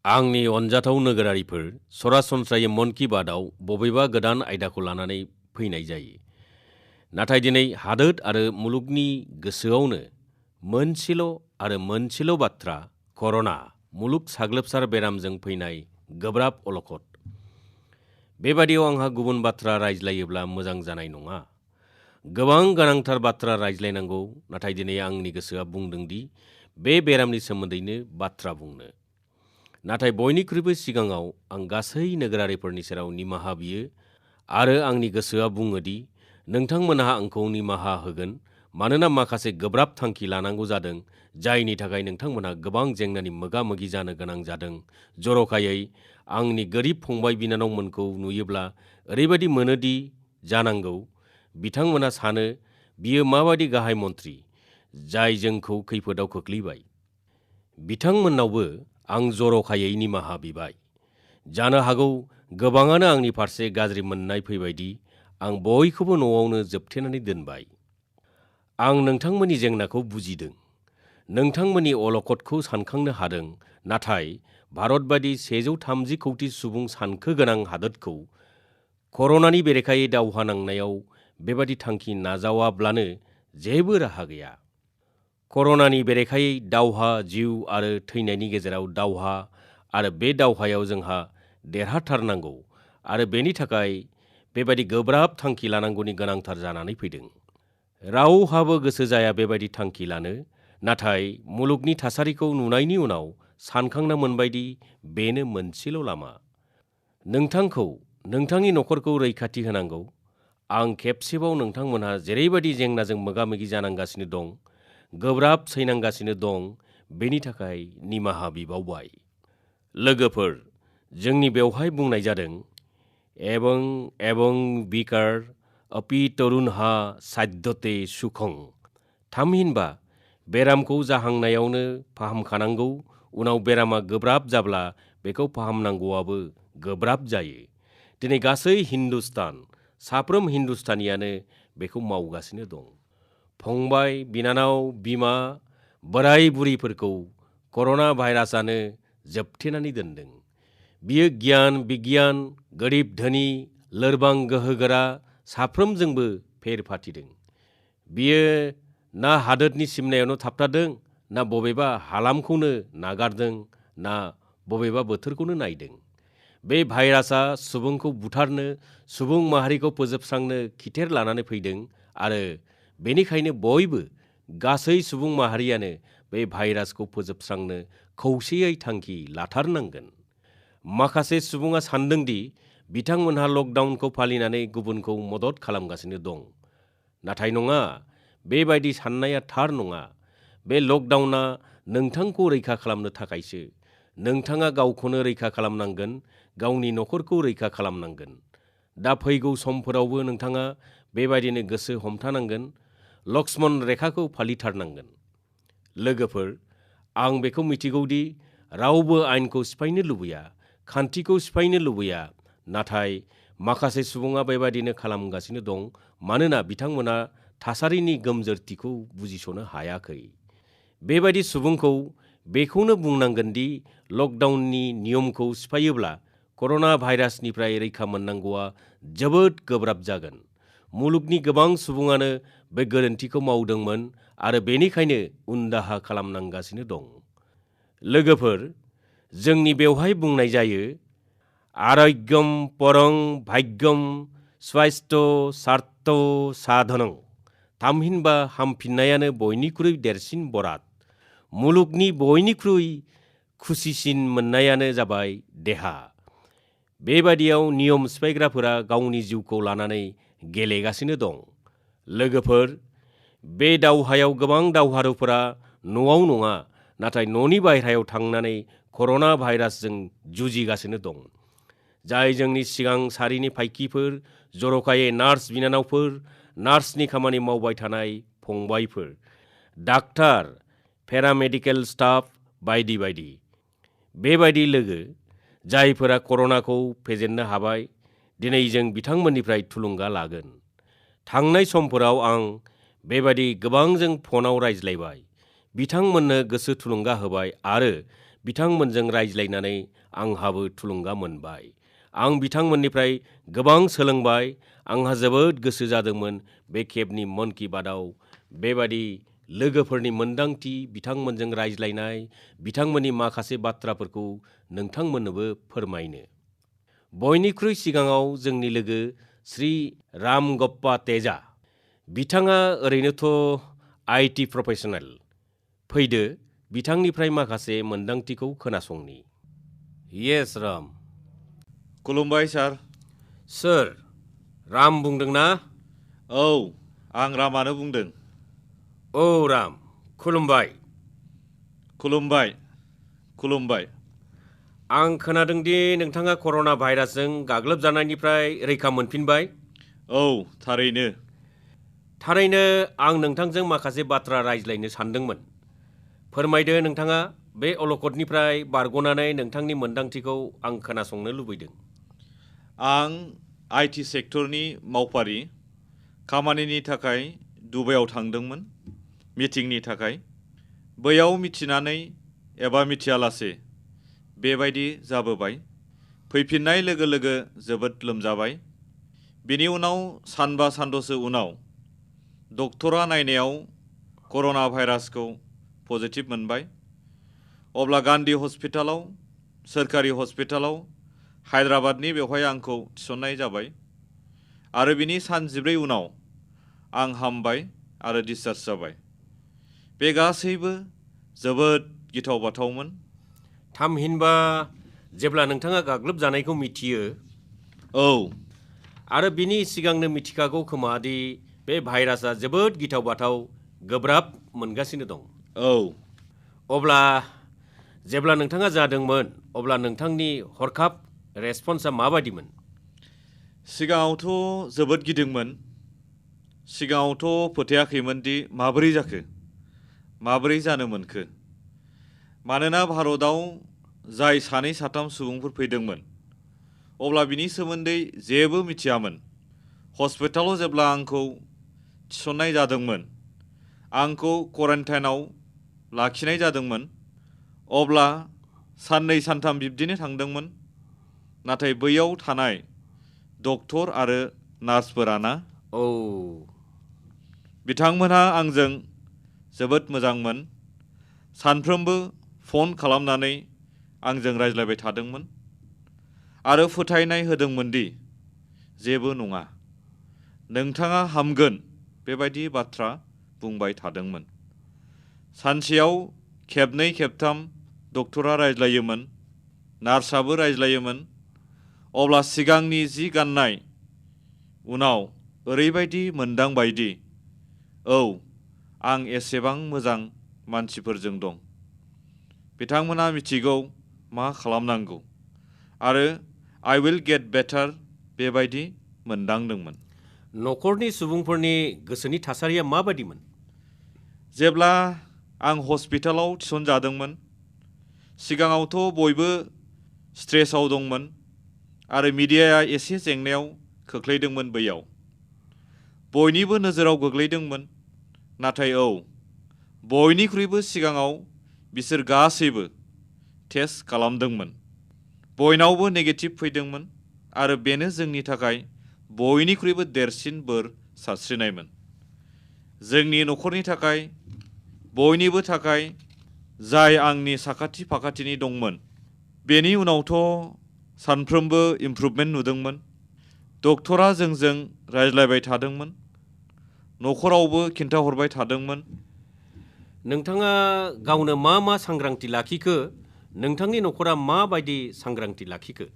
आंनि अनजाथाव नोगोरारिफोर, सरासनस्रायै मन की बातआव बबेबा गोदान आयदाखौ लानानै फैनाय जायो। नाथाय दिनै हादोर आरो मुलुगनि गोसोआवनो मोनसेल' बाथ्रा कर'ना मुलुग साग्लोबसार बेरामजों फैनाय गोब्राब अलखद। बेबादियाव आंहा गुबुन बाथ्रा रायज्लायोब्ला मोजां जानाय नङा। गोबां गोनांथार बाथ्रा रायज्लायनांगौ, नाथाय दिनै आंनि गोसोआ बुंदोंदि बे बेरामनि सोमोन्दैनो बाथ्रा बुंनो। नाथाय बयनिख्रुइबो सिगाङाव आं गासै नोगोरारिफोरनि सेराव निमाहा बियो आरो आंनि गोसोआ बुङोदि नोंथांमोनहा आंखौ निमाहा होगोन, मानोना माखासे गोब्राब थांखि लानांगौ जादों, जायनि थाखाय नोंथांमोनहा गोबां जेंनानि मोगा-मोगि जानो गोनां जादों। जर'खायै आंनि गोरिब फंबाय बिनानावमोनखौ नुयोब्ला ओरैबायदि मोनोदि जानांगौ बिथांमोनहा सानो बियो माबायदि गाहाय मन्थ्रि, जाय जोंखौ खैफोदाव खोख्लैबाय। बिथांमोननावबो आं जर'खायै निमाहा बिबाय। जानो हागौ गोबाङानो आंनि फारसे गाज्रि मोननाय फैबायदि आं बयखौबो न'आवनो जोबथेनानै दोनबाय। आं नोंथांमोननि जेंनाखौ बुजिदों, नोंथांमोननि अलखदखौ सानखांनो हादों, नाथाय भारत बायदि 130 कौटि सुबुं सानखो गोनां हादोरखौ कर'नानि बेरेखायै दावहा नांनायाव बेबादि थांखि नाजावाब्लानो जेबो राहा गैया। कर'नानि बेरेखायै दावहा, जिउ आरो थैनायनि गेजेराव दावहा, आरो बे दावहायाव जोंहा देरहाथारनांगौ आरो बेनि थाखाय बेबायदि गोब्राब थांखि लानांगौनि गोनांथार जानानै फैदों। रावहाबो गोसो जाया बेबायदि थांखि लानो, नाथाय मुलुगनि थासारिखौ नुनायनि उनाव सानखांना मोनबायदि बेनो मोनसेल' लामा। नोंथांखौ, नोंथांनि न'खरखौ रैखाथि होनांगौ। आं खेबसेबाव नोंथांमोनहा जेरैबायदि जेंनाजों मोगा-मोगि जानांगासिनो दं, गोब्राब सैनांगासिनो दं, बेनि थाखाय निमाहा बिबावबाय। लोगोफोर, जोंनि बेवहाय बुंनाय जादों एबं बिकार अपि तरुणहा साध्यते सुखं। थामहिनबा बेरामखौ जाहांनायावनो फाहामखानांगौ, उनाव बेरामा गोब्राब जाब्ला बेखौ फाहामनांगौआबो गोब्राब जायो। दिनै गासै हिन्दुस्तान, साफ्रोम हिन्दुस्तानियानो बेखौ मावगासिनो दं। फंबाय, बिनानाव, बिमा, बोराय-बुरैफोरखौ कर'ना भाइरासआनो जोबथेनानै दोनदों। बियो गियान बिगियान, गोरिब-धोनि, लोरबां-गोहोगोरा साफ्रोमजोंबो फेर फाथिदों। बियो ना हादोरनि सिमनायावनो थाबथादों, ना बबेबा हालामखौनो नागारदों, ना बबेबा बोथोरखौनो नायदों। बे भाइरासआ सुबुंखौ बुथारनो, सुबुं माहारिखौ फोजोबस्रांनो खिथेर लानानै फैदों आरो बेनिखायनो बयबो, गासै सुबुं माहारियानो बे भाइरासखौ फोजोबस्रांनो खौसेयै थांखि लाथारनांगोन। माखासे सुबुङा सानदोंदि बिथांमोनहा लकडाउनखौ फालिनानै गुबुनखौ मदद खालामगासिनो दं। नाथाय नङा, बेबायदि साननाया थार नङा। बे लकडाउना नोंथांखौ रैखा खालामनो थाखायसो। नोंथाङा गावखौनो रैखा खालामनांगोन, गावनि न'खरखौ रैखा खालामनांगोन। दा फैगौ समफोरावबो नोंथाङा बेबायदिनो गोसो हमथानांगोन, लक्ष्मण रेखाखौ फालिथारनांगोन। लोगोफोर, आं बेखौ मिथिगौदि रावबो आयेनखौ सिफायनो लुबैया, खान्थिखौ सिफायनो लुबैया, नाथाय माखासे सुबुङा बेबायदिनो खालामगासिनो दं मानोना बिथांमोना थासारिनि गोमजोरथिखौ बुजिस'नो हायाखै। बेबायदि सुबुंखौ बेखौनो बुंनांगोनदि लकडाउननि नियमखौ सिफायोब्ला कर'ना भाइरासनिफ्राय रैखा मोननांगौआ जोबोद गोब्राब जागोन। मुलुगनि गोबां सुबुङानो बे गोरोन्थिखौ मावदोंमोन आरो बेनिखायनो उनदाहा खालामनांगासिनो दं। लोगोफोर, जोंनि बेवहाय बुंनाय जायो आर'ग्यम परं भाग्यम स्वास्थ्य सार्थ साधनं। थामहिनबा हामफिननायानो बयनिख्रुइ देरसिन बराद। मुलुगनि बयनिख्रुइ खुसिसिन मोननायानो जाबाय देहा। बेबादियाव नियम सिफायग्राफोरा गावनि जिउखौ लानानै गेलेगासिनो दं। लोगोफोर, बे दावहायाव गोबां दावहारुफोरा न'आव नङा, नाथाय न'नि बायह्रायाव थांनानै कर'ना भाइरासजों जुजिगासिनो दं। जाय जोंनि सिगां सारिनि फाइखिफोर, जर'खायै नार्स बिनानावफोर, नार्सनि खामानि मावबाय थानाय फंबायफोर, डाक्टार, पेरामेडिकेल स्टाफ बायदि बायदि। बेबायदि लोगो, जायफोरा कर'नाखौ फेजेननो हाबाय, दिनै जों बिथांमोननिफ्राय थुलुंगा लागोन। थांनाय समफोराव आं बेबायदि गोबांजों फनाव रायज्लायबाय, बिथांमोननो गोसो थुलुंगा होबाय आरो बिथांमोनजों रायज्लायनानै आंहाबो थुलुंगा मोनबाय। आं बिथांमोननिफ्राय गोबां सोलोंबाय। आंहा जोबोद गोसो जादोंमोन बे खेबनि मन की बातआव बेबादि लोगोफोरनि मोन्दांथि, बिथांमोनजों रायज्लायनाय, बिथांमोननि माखासे बाथ्राफोरखौ नोंथांमोननोबो फोरमायनो। बयनिख्रुइ सिगाङाव जोंनि लोगो श्री रामगप्पा तेजा। बिथाङा ओरैनोथ' IT प्रफेसनेल। फैदो बिथांनिफ्राय माखासे मोन्दांथिखौ खोनासंनि। येस राम। खुलुमबाय सार। सोर? राम बुंदों ना? औ, आं रामानो बुंदों। औ राम, खुलुमबाय। खुलुमबाय। खुलुमबाय। आं खोनादोंदि नोंथाङा कर'ना भाइरासजों गाग्लोबजानायनिफ्राय रैखा मोनफिनबाय। औ, थारैनो। थारैनो आं नोंथांजों माखासे बाथ्रा रायज्लायनो सानदोंमोन। फोरमायदो नोंथाङा बे अलखदनिफ्राय बारग'नानै नोंथांनि मोन्दांथिखौ आं खोनासंनो लुबैदों। आं IT सेक्टरनि मावफारि। खामानिनि थाखाय दुबाइयाव थांदोंमोन, मिटिंनि थाखाय। बैयाव मिथिनानै एबा मिथियालासे बेबायदि जाबोबाय। फैफिननाय लोगो लोगो जोबोद लोमजाबाय। बिनि उनाव सानबा सानद'सो उनाव डक्टरा नायनायाव कर'ना भाइरासखौ पजिटिभ मोनबाय। अब्ला गान्धी हस्पिटालाव, सोरखारि हस्पिटालाव, हायद्राबादनि बेवहाय आंखौ थिसननाय जाबाय। आरो बिनि सान 14 उनाव आं हामबाय आरो डिसचार्ज जाबाय। बे गासैबो जोबोद गिथाव बाथावमोन। थामहिनबा जेब्ला नोंथाङा गाग्लोबजानायखौ मिथियो, औ, आरो बिनि सिगांनो मिथिखागौ खोमा दि बे भाइरासआ जोबोद गिथाव बाथाव, गोब्राब मोनगासिनो दं। औ, अब्ला जेब्ला नोंथाङा जादोंमोन, अब्ला नोंथांनि हरखाब रेसपन्सआ माबादिमोन? सिगाङावथ' जोबोद गिदोंमोन। सिगाङावथ' फोथायाखैमोन दि माबोरै जाखो, माबोरै जानो मोनखो। मानोना भारतआव जाय सानै साथाम सुबुंफोर फैदोंमोन, अब्ला बिनि सोमोन्दै जेबो मिथियामोन। हस्पिटालाव जेब्ला आंखौ थिसननाय जादोंमोन, आंखौ क्वारेन्टाइनाव लाखिनाय जादोंमोन, अब्ला साननै सानथाम बिब्दिनो थांदोंमोन। नाथाय बैयाव थानाय डक्टर आरो नार्सफोराना, औ, बिथांमोनहा आंजों जोबोद मोजांमोन। सानफ्रोमबो फन खालामनानै आंजों रायज्लायबाय थादोंमोन आरो फोथायनाय होदोंमोन दि जेबो नङा, नोंथाङा हामगोन, बेबायदि बाथ्रा बुंबाय थादोंमोन। सानसेयाव खेबनै खेबथाम डक्टरा रायज्लायोमोन, नार्सआबो रायज्लायोमोन। अब्ला सिगांनि जि गाननाय उनाव ओरैबायदि मोनदांबायदि औ, आं एसेबां मोजां मानसिफोरजों दं। बिथांमोना मिथिगौ मा खालामनांगौ आरो I will get better बेबायदि मोनदांदोंमोन। न'खरनि सुबुंफोरनि गोसोनि थासारिया माबादिमोन? जेब्ला आं हस्पिटालाव थिसनजादोंमोन, सिगाङावथ' बयबो स्ट्रेसआव दंमोन आरो मिडियाया एसे जेंनायाव खोख्लैदोंमोन बैयाव। बयनिबो नोजोराव गोग्लैदोंमोन। नाथाय औ, बयनिख्रुइबो सिगाङाव बिसोर गासैबो टेस्ट खालामदोंमोन। बयनावबो नेगेटिभ फैदोंमोन आरो बेनो जोंनि थाखाय बयनिख्रुइबो देरसिन बोर सारस्रिनायमोन। जोंनि न'खरनि थाखाय, बयनिबो थाखाय, जाय आंनि साखाथि फाखाथिनि दंमोन। बेनि उनावथ' सानफ्रोमबो इमप्रुभमेन्ट नुदोंमोन। डक्टरा जोंजों रायज्लायबाय थादोंमोन, न'खरावबो खिन्थाहरबाय थादोंमोन। नोंथाङा गावनो मा मा सांग्रांथि लाखिखो? नोंथांनि न'खरा माबायदि सांग्रांथि लाखिखो?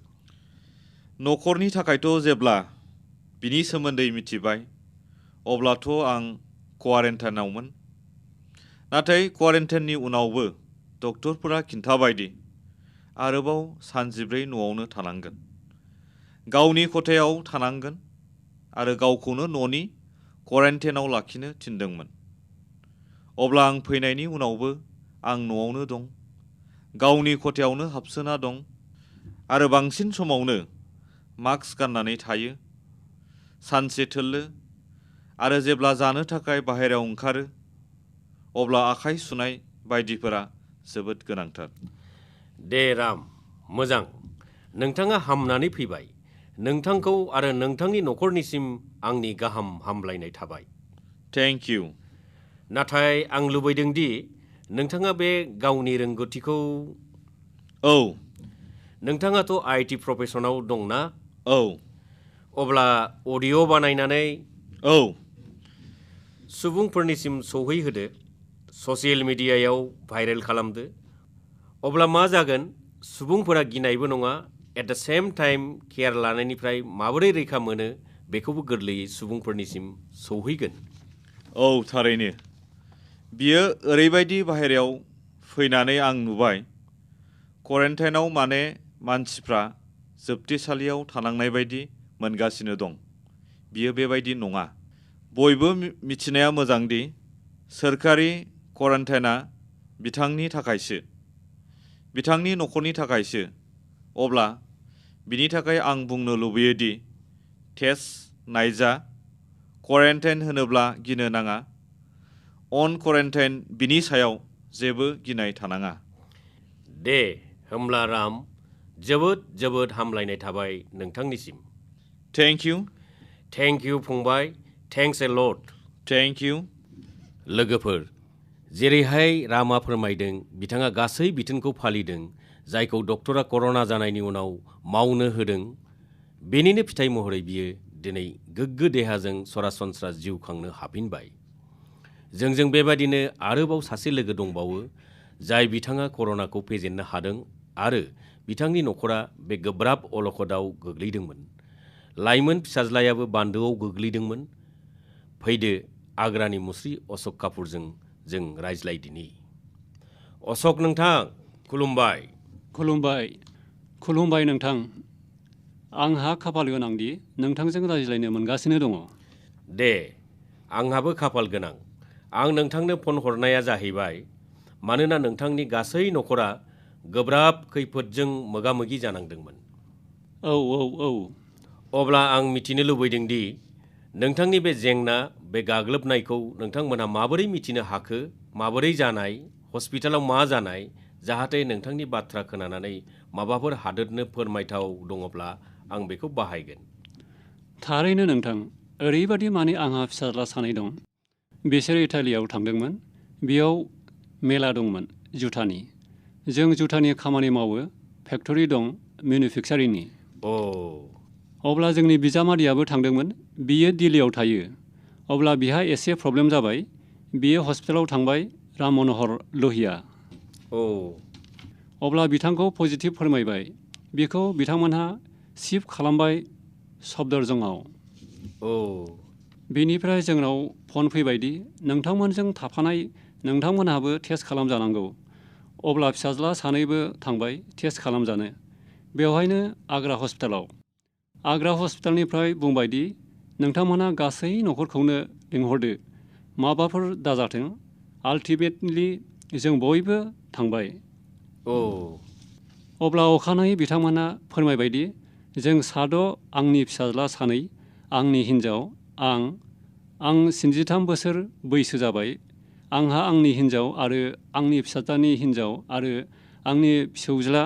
न'खरनि थाखायथ' जेब्ला बिनि सोमोन्दै मिथिबाय, अब्लाथ' आं क्वारेन्टाइनावमोन। नाथाय क्वारेन्टाइननि उनावबो डक्टरफोरा खिन्थाबायदि आरोबाव सान 14 न'आवनो थानांगोन, गावनि खथायाव थानांगोन आरो गावखौनो न'नि क्वारेन्टाइनाव लाखिनो थिनदोंमोन। अब्ला आं फैनायनि उनावबो आं न'आवनो दं, गावनि खथायावनो हाबसोना दं आरो बांसिन समावनो मास्क गाननानै थायो। सानसे थोल्लो आरो जेब्ला जानो थाखाय बाहेरायाव ओंखारो, अब्ला आखाइ सुनाय बायदिफोरा जोबोद गोनांथार। दे राम, मोजां। नोंथाङा हामनानै फैबाय। नोंथांखौ आरो नोंथांनि न'खरनिसिम आंनि गाहाम हामलायनाय थाबाय। Thank you. नाथाय आं लुबैदों दि नोंथाङा बे गावनि रोंगौथिखौ औ नोंथाङाथ' IT प्रफेसनाव दंना? औ अब्ला अडिअ बानायनानै औ सुबुंफोरनिसिम सौहैहोदो, ससियेल मिडियायाव भाइरेल खालामदो। अब्ला मा जागोन? सुबुंफोरा गिनायबो नङा, at the same time care लानायनिफ्राय माबोरै रैखा मोनो बेखौबो गोरलैयै सुबुंफोरनिसिम सौहैगोन। औ थारैनो। बियो ओरैबायदि बाहेरायाव फैनानै आं नुबाय, क्वारेन्टाइनाव माने मानसिफ्रा जोबथेसालियाव थानांनाय बायदि मोनगासिनो दं। बियो बेबायदि नङा। बयबो मिथिनाया मोजांदि सोरखारि क्वारेन्टाइना बिथांनि थाखायसो, बिथांनि न'खरनि थाखायसो। अब्ला बिनि थाखाय आं बुंनो लुबैयोदि टेस्ट नायजा, क्वारेन्टाइन होनोब्ला गिनो नाङा। अन क्वारेन्टाइन बिनि सायाव जेबो गिनाय थानाङा। दे होमब्ला राम, जोबोद जोबोद हामलायनाय थाबाय नोंथांनिसिम। Thank you. थेंक इउ फंबाय, थेंक्स ए लट। Thank you. लोगोफोर, जेरैहाय रामा फोरमायदों, बिथाङा गासै बिथोनखौ फालिदों जायखौ डक्टरा कर'ना जानायनि उनाव मावनो होदों। बेनिनो फिथाइ महरै बियो दिनै गोग्गो देहाजों सरासनस्रा जिउ खांनो हाफिनबाय। जोंजों बेबादिनो आरोबाव सासे लोगो दंबावो जाय बिथाङा कर'नाखौ फेजेननो हादों आरो बिथांनि न'खरा बे गोब्राब अलखदाव गोग्लैदोंमोन। लाइमोन फिसाज्लायाबो बान्दोआव गोग्लैदोंमोन। फैदो आग्रानि मुस्रि अशक कापुरजों जों रायज्लायदिनि। अशक नोंथां, खुलुमबाय। खुलुमबाय। खुलुमबाय नोंथां। आंहा खाफाल गोनांदि नोंथांजों रायज्लायनो मोनगासिनो दङ। दे, आंहाबो खाफाल गोनां। आं नोंथांनो फन हरनाया जाहैबाय मानोना नोंथांनि गासै न'खरा गोब्राब खैफोदजों मोगा-मोगि जानांदोंमोन। औ औ औ। अब्ला आं मिथिनो लुबैदों दि नोंथांनि बे जेंना, बे गाग्लोबनायखौ नोंथांमोनहा माबोरै मिथिनो हाखो, माबोरै जानाय, हस्पिटालाव मा जानाय, जाहाथे नोंथांनि बाथ्रा खोनानानै माबाफोर हादोरनो फोरमायथाव दङब्ला आं बेखौ बाहायगोन। थारैनो नोंथां, ओरैबादि माने आंहा फिसाज्ला सानै दं। बिसोर इटालियाव थांदोंमोन। बेयाव मेला दंमोन जुथानि। जों जुथानि खामानि मावो, फेक्टरि दं मेनुफेक्सारिंनि। अ अब्ला जोंनि बिजामादैयाबो थांदोंमोन। बियो दिल्लीयाव थायो। अब्ला बिहा एसे प्रब्लेम जाबाय। बियो हस्पिटालाव थांबाय, राम मनहर लोहिया। औ अब्ला बिथांखौ पजिटिभ फोरमायबाय। बेखौ बिथांमोनहा शिफ्ट खालामबाय सफदरजंआव। औ बेनिफ्राय जोंनाव फन फैबायदि नोंथांमोनजों थाफानाय नोंथांमोनहाबो टेस्ट खालामजानांगौ। अब्ला फिसाज्ला सानैबो थांबाय टेस्ट खालामजानो। बेवहायनो आग्रा हस्पिटालाव। आग्रा हस्पिटालनिफ्राय बुंबायदि नोंथांमोनहा गासै न'खरखौनो लिंहरदो, माबाफोर दाजाथों। आल्टिमेटलि जों बयबो थांबाय। औ अब्ला अखानायै बिथांमोनहा फोरमायबायदि जों साद' आंनि फिसाज्ला सानै, आंनि हिन्जाव, आं 63 बोसोर बैसो जाबाय। आंहा आंनि हिन्जाव आरो आंनि फिसाज्लानि हिन्जाव आरो आंनि फिसौज्ला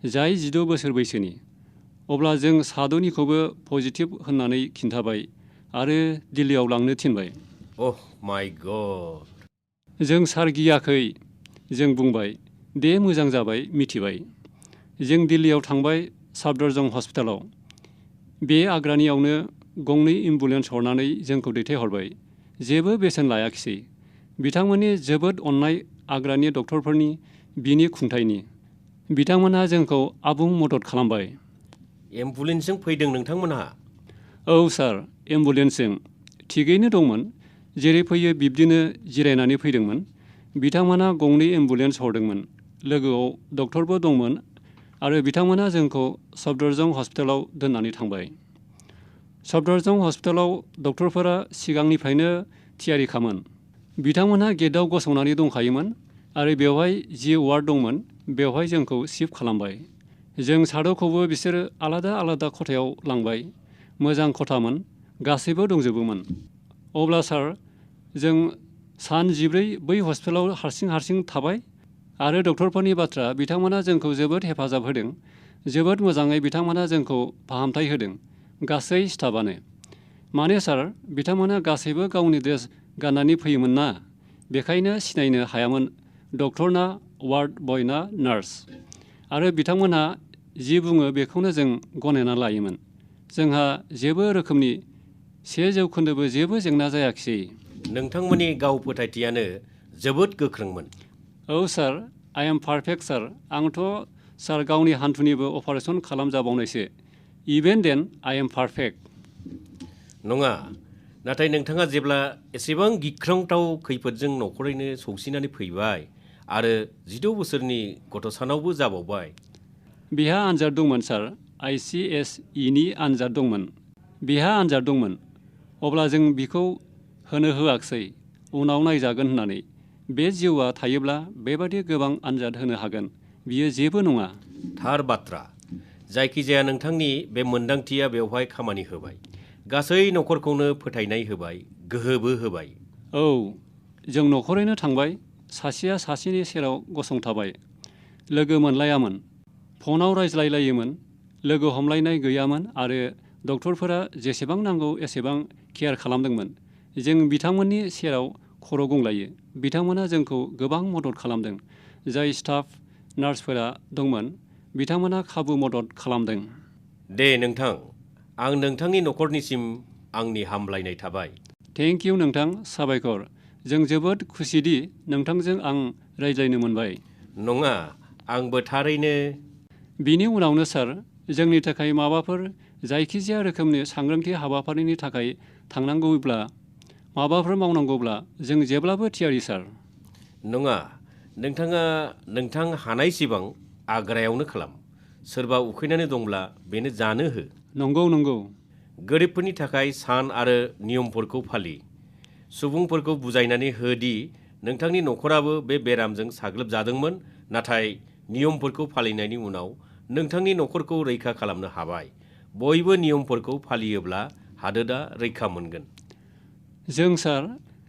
जाय 12 बोसोर बैसोनि। अब्ला जों साद'निखौबो पजिटिभ होननानै खिन्थाबाय आरो दिल्लीयाव लांनो थिनबाय। ओह माय गड। जों सार गियाखै। जों बुंबाय, दे मोजां जाबाय, मिथिबाय। जों दिल्लीयाव थांबाय सफदरजं हस्पिटालाव। बे आग्रानियावनो गंनै एम्बुलेन्स हरनानै जोंखौ दैथायहरबाय। जेबो बेसेन लायाखिसै। बिथांमोननि जोबोद अननाय आग्रानि डक्टरफोरनि, बिनि खुंथायनि। बिथांमोनहा जोंखौ आबुं मदद खालामबाय। एम्बुलेन्सजों फैदों नोंथांमोनहा? औ सार, एम्बुलेन्सजों। थिगैनो दंमोन। जेरै फैयो बिब्दिनो जिरायनानै फैदोंमोन। बिथांमोनहा गंनै एम्बुलेन्स हरदोंमोन। लोगोआव डक्टरबो दंमोन आरो बिथांमोनहा जोंखौ सफदरजं हस्पिटालाव दोननानै थांबाय। सफदरजं हस्पिटालाव डक्टरफोरा सिगांनिफ्रायनो थियारिखामोन। बिथांमोनहा गेटआव गसंनानै दंखायोमोन आरो बेवहाय जि वार्ड दंमोन, बेवहाय जोंखौ शिफ्ट खालामबाय। जों साद'खौबो बिसोरो आलादा आलादा खथायाव लांबाय। मोजां खथामोन, गासैबो दंजोबोमोन। अब्ला सार, जों सान 14 बै हस्पिटालाव हारसिं थाबाय आरो डक्टरफोरनि बाथ्रा बिथांमोना जोंखौ जोबोद हेफाजाब होदों। जोबोद मोजाङै बिथांमोना जोंखौ फाहामथाय होदों, गासै स्टाफानो। माने सार, बिथांमोना गासैबो गावनि ड्रेस गाननानै फैयोमोन ना, बेखायनो सिनायनो हायामोन डक्टर ना वार्ड बय ना नार्स। आरो बिथांमोनहा जि बुङो बेखौनो जों गनायना लायोमोन। जोंहा जेबो रोखोमनि 1% जेबो जेंना जायाखिसै। नोंथांमोननि गाव फोथायथियानो जोबोद गोख्रोंमोन। औ सार, आइ एम पारफेक्ट सार। आंथ' सार गावनि हान्थुनिबो अपारेसन खालामजाबावनायसो। इभेन देन आइ एम पारफेक्ट। नङा, नाथाय नोंथाङा जेब्ला एसेबां गिख्रंथाव खैफोदजों न'खरैनो सौसिनानै फैबाय आरो 16 बोसोरनि गथ'सानावबो जाबावबाय। बिहा आन्जाद दंमोन सार, ICSEनि आन्जाद दंमोन। बिहा आन्जाद दंमोन। अब्ला जों बिखौ होनो होआखिसै, उनाव नायजागोन होननानै। बे जिउआ थायोब्ला बेबादि गोबां आन्जाद होनो हागोन, बियो जेबो नङा। थार बाथ्रा। जायखिजाया नोंथांनि बे मोन्दांथिया बेवहाय खामानि होबाय। गासै न'खरखौनो फोथायनाय होबाय, गोहोबो होबाय। औ, जों न'खरैनो थांबाय, सासेया सासेनि सेराव गसंथाबाय। लोगो मोनलायामोन, फनाव रायज्लायलायोमोन, लोगो हमलायनाय गैयामोन आरो डक्टरफोरा जेसेबां नांगौ एसेबां केयार खालामदोंमोन। जों बिथांमोननि सेराव खर' गंलायो। बिथांमोना जोंखौ गोबां मदद खालामदों। जाय स्टाफ नार्सफोरा दंमोन, बिथांमोना खाबु मदद खालामदों। दे नोंथां, आं नोंथांनि न'खरनिसिम आंनि हामलायनाय थाबाय। थेंक इउ नोंथां, साबायखर। जों जोबोद खुसिदि नोंथांजों आं रायज्लायनो मोनबाय। नङा, आंबो थारैनो। बिनि उनावनो सार, जोंनि थाखाय माबाफोर जायखिजाया रोखोमनि सांग्रांथि हाबाफारिनि थाखाय थांनांगौब्ला, माबाफोर मावनांगौब्ला जों जेब्लाबो थियारि सार। नङा, नोंथाङा नोंथां हानायसिबां आग्रायावनो खालाम। सोरबा उखैनानै दंब्ला बेनो जानो हो। नंगौ नंगौ। गोरिबफोरनि थाखाय सान आरो नियमफोरखौ फालि। सुबुंफोरखौ बुजायनानै हो दि नोंथांनि न'खराबो बे बेरामजों साग्लोबजादोंमोन, नाथाय नियमफोरखौ फालिनायनि उनाव नोंथांनि न'खरखौ रैखा खालामनो हाबाय। बयबो नियमफोरखौ फालियोब्ला हादोरा रैखा मोनगोन। जों सार,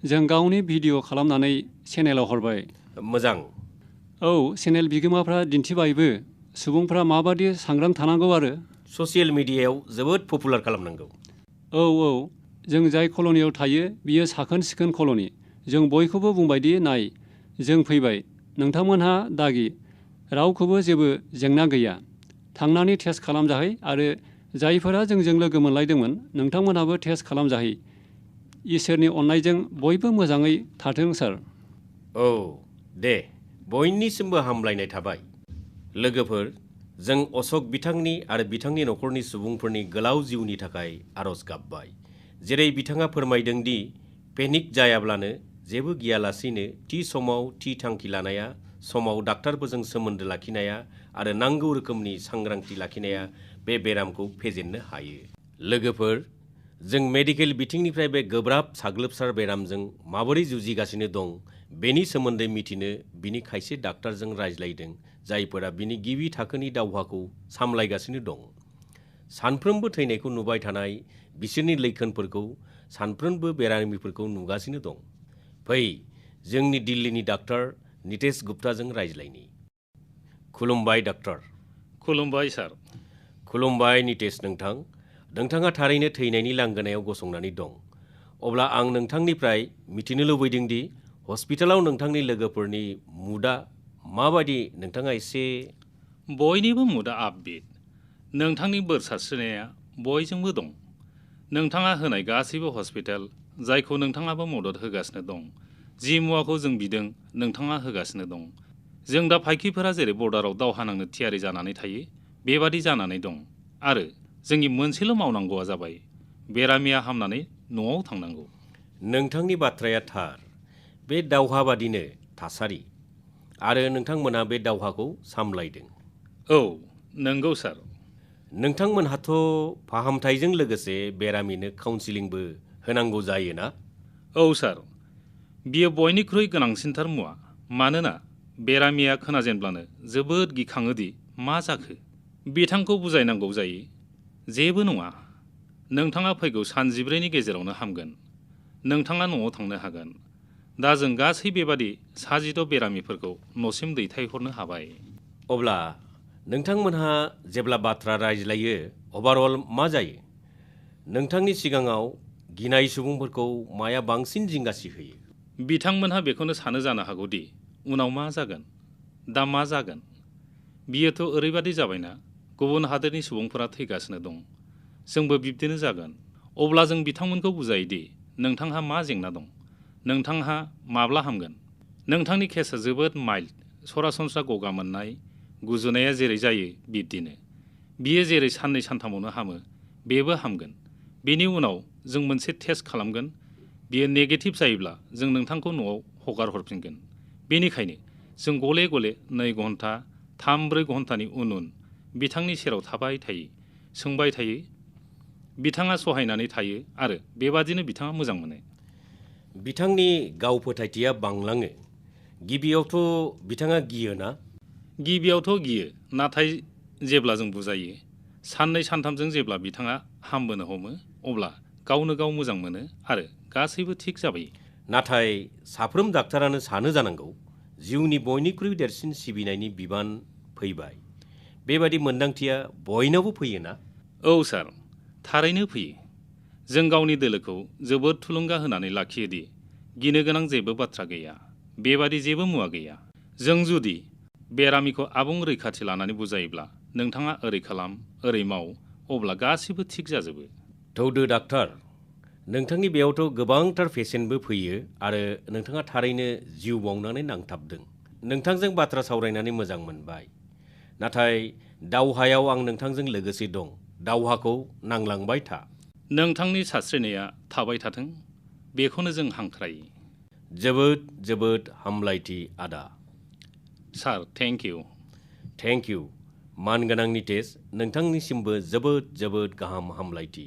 जों गावनि भिडिअ' खालामनानै चेनेलाव हरबाय। मोजां। औ, चेनेल बिगोमाफ्रा दिन्थिबायबो सुबुंफ्रा माबादि सांग्रां थानांगौ आरो। ससियेल मिडियायाव जोबोद पपुलार खालामनांगौ। औ औ, जों जाय कल'नियाव थायो बियो साखोन सिखोन कल'नि। जों बयखौबो बुंबायदि नाय, जों फैबाय, नोंथांमोनहा दागि, रावखौबो जेबो जेंना गैया। थांनानै टेस्ट खालामजाहै आरो जायफोरा जोंजों लोगो मोनलायदोंमोन नोंथांमोनहाबो टेस्ट खालामजाहै। इसोरनि अननायजों बयबो मोजाङै थाथों सार। औ, दे, बयनिसिमबो हामलायनाय थाबाय। लोगोफोर, जों अश'क बिथांनि आरो बिथांनि न'खरनि सुबुंफोरनि गोलाव जिउनि थाखाय आरज गाबबाय। जेरै बिथाङा फोरमायदों दि पेनिक जायाब्लानो, जेबो गियालासेनो थि समाव थि थांखि लानाया, समाव डाक्टारफोरजों सोमोन्दो लाखिनाया आरो नांगौ रोखोमनि सांग्रांथि लाखिनाया बे बेरामखौ फेजेननो हायो। लोगोफोर, जों मेडिकेल बिथिंनिफ्राय बे गोब्राब साग्लोबसार बेरामजों माबोरै जुजिगासिनो दं बेनि सोमोन्दै मिथिनो बिनि खायसे डाक्टारजों रायज्लायदों, जायफोरा बिनि गिबि थाखोनि दावहाखौ सामलायगासिनो दं। सानफ्रोमबो थैनायखौ नुबाय थानाय बिसोरनि लैखोनफोरखौ सानफ्रोमबो बेरामिफोरखौ नुगासिनो दं। फै, जोंनि दिल्लीनि डाक्टार नितेश गुप्ताजों रायज्लायनि। खुलुमबाय डाक्टार। खुलुमबाय सार। खुलुमबाय नितेश नोंथां। नोंथाङा थारैनो थैनायनि लांगोनायाव गसंनानै दं। अब्ला आं नोंथांनिफ्राय मिथिनो लुबैदों दि हस्पिटालाव नोंथांनि लोगोफोरनि मुडआ माबायदि, नोंथाङा एसे। बयनिबो मुडआ आपबिट। नोंथांनि बोर सारस्रिनाया बयजोंबो दं। नोंथाङा होनाय गासैबो हस्पिटाल, जायखौ नोंथाङाबो मदद होगासिनो दं। जि मुवाखौ जों बिदों नोंथाङा होगासिनो दं। जों दा फाइखिफोरा जेरै बर्डाराव दावहा नांनो थियारि जानानै थायो, बेबादि जानानै दं। आरो जोंनि मोनसेल' मावनांगौआ जाबाय बेरामिया हामनानै न'आव थांनांगौ। नोंथांनि बाथ्राया थार। बे दावहाबादिनो थासारि, आरो नोंथांमोना बे दावहाखौ सामलायदों। औ, नंगौ सार। नोंथांमोनहाथ' फाहामथायजों लोगोसे बेरामिनो काउन्सिलिंबो होनांगौ जायो ना? औ सार, बियो बयनिख्रुइ गोनांसिनथार मुवा। मानोना बेरामिया खोनाजेनब्लानो जोबोद गिखाङो दि मा जाखो। बिथांखौ बुजायनांगौ जायो, जेबो नङा, नोंथाङा फैगौ सान 14नि गेजेरावनो हामगोन। नोंथाङा न'आव थांनो हागोन। दा जों गासै बेबादि 16 बेरामिफोरखौ न'सिम दैथायहरनो हाबाय। अब्ला नोंथांमोनहा जेब्ला बाथ्रा रायज्लायो अभारअल मा जायो? नोंथांनि सिगाङाव गिनाय सुबुंफोरखौ माया बांसिन जिंगासि होयो? बिथांमोनहा बेखौनो सानो जानो हागौदि उनाव मा जागोन, दा मा जागोन? बियोथ' ओरैबादि जाबायना गुबुन हादोरनि सुबुंफोरा थैगासिनो दं, जोंबो बिब्दिनो जागोन। अब्ला जों बिथांमोनखौ बुजायोदि नोंथांहा मा जेंना दं, नोंथांहा माब्ला हामगोन। नोंथांनि केसआ जोबोद माइल्ड, सरासनस्रा गगा मोननाय, गुजुनाया जेरै जायो बिब्दिनो। बियो जेरै 2-3 हामो, बेबो हामगोन। बेनि उनाव जों मोनसे टेस्ट खालामगोन, बियो नेगेटिभ जायोब्ला जों नोंथांखौ न'आव हगार हरफिनगोन। बेनिखायनो जों गले गले 2 घन्टा, 3-4 घन्टानि उन बिथांनि सेराव थाबाय थायो, सोंबाय थायो। बिथाङा सहायनानै थायो आरो बेबादिनो बिथाङा मोजां मोनो। बिथांनि गाव फोथायथिया बांलाङो। गिबियावथ' बिथाङा गियो ना? गिबियावथ' गियो, नाथाय जेब्ला जों बुजायो, 2-3जों जेब्ला बिथाङा हामबोनो हमो, अब्ला गावनो गाव मोजां मोनो आरो गासैबो थिग जाबाय। नाथाय साफ्रोम डाक्टारानो सानो जानांगौ जिउनि बयनिख्रुइ देरसिन सिबिनायनि बिबान फैबाय। बेबादि मोन्दांथिया बयनावबो फैयो ना? औ सार, थारैनो फैयो। जों गावनि दोलोखौ जोबोद थुलुंगा होनानै लाखियोदि गिनो गोनां जेबो बाथ्रा गैया, बेबादि जेबो मुवा गैया। जों जुदि बेरामिखौ आबुं रैखाथि लानानै बुजायोब्ला नोंथाङा ओरै खालाम, ओरै माव, अब्ला गासिबो थिग जाजोबो। थौदो डाक्टार, नोंथांनि बेयावथ' गोबांथार पेसेन्टबो फैयो आरो नोंथाङा थारैनो जिउ बावनानै नांथाबदों। नोंथांजों बाथ्रा सावरायनानै मोजां मोनबाय। नाथाय दावहायाव आं नोंथांजों लोगोसे दं। दावहाखौ नांलांबाय था। नोंथांनि सानस्रिनाया थाबाय थाथों, बेखौनो जों हांख्रायो। जोबोद जोबोद हामलायथि आदा। Sir, thank you. Thank you. मानगोनांनि टेस्ट, नोंथांनिसिमबो जोबोद जोबोद गाहाम हामलायथि।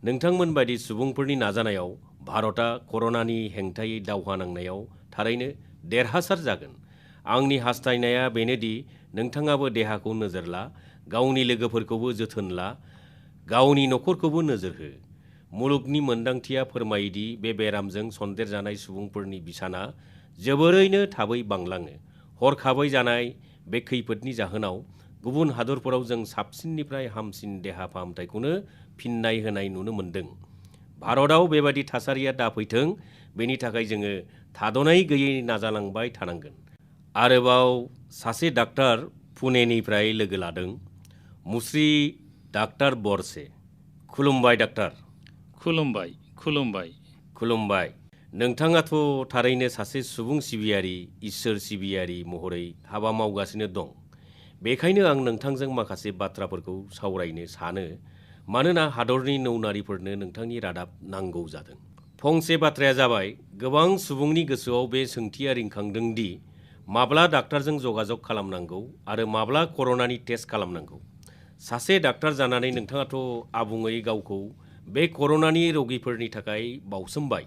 नोंथांमोन बायदि सुबुंफोरनि नाजानायाव भारतआ कर'नानि हेंथायै दावहा नांनायाव थारैनो देरहासार जागोन। आंनि हास्थायनाया बेनोदि नोंथाङाबो देहाखौ नोजोर ला, गावनि लोगोफोरखौबो जोथोन ला, गावनि न'खरखौबो नोजोर हो। मुलुगनि मोन्दांथिया फोरमायोदि बे बेरामजों सन्देरजानाय सुबुंफोरनि बिसाना जोबोरैनो थाबै बांलाङो। हरखाबै जानाय बे खैफोदनि जाहोनाव गुबुन हादरफोराव जों साबसिननिफ्राय हामसिन देहा फाहामथायखौनो फिन्नाय होनाय नुनो मोन्दों। भारतआव बेबादि थासारिया दाफैथों, बेनि थाखाय जोङो थाद'नाय गैयै नाजालांबाय थानांगोन। आरोबाव सासे डाक्टार पुनेनिफ्राय लोगो लादों, मुस्रि डाक्टार बरसे। खुलुमबाय डाक्टार। खुलुमबाय, खुलुमबाय। खुलुमबाय। नोंथाङाथ' थारैनो सासे सुबुं सिबियारि, इसोर सिबियारि महरै हाबा मावगासिनो दं। बेखायनो आं नोंथांजों माखासे बाथ्राफोरखौ सावरायनो सानो, मानोना हादरनि नौनारिफोरनो नोंथांनि रादाब नांगौ जादों। फंसे बाथ्राया जाबाय, गोबां सुबुंनि गोसोआव बे सोंथिया रिंखांदों दि माब्ला डाक्टारजों जगाजग खालामनांगौ आरो माब्ला कर'नानि टेस्ट खालामनांगौ। सासे डाक्टार जानानै नोंथाङाथ' आबुङै गावखौ बे कर'नानि रगिफोरनि थाखाय बावसोमबाय।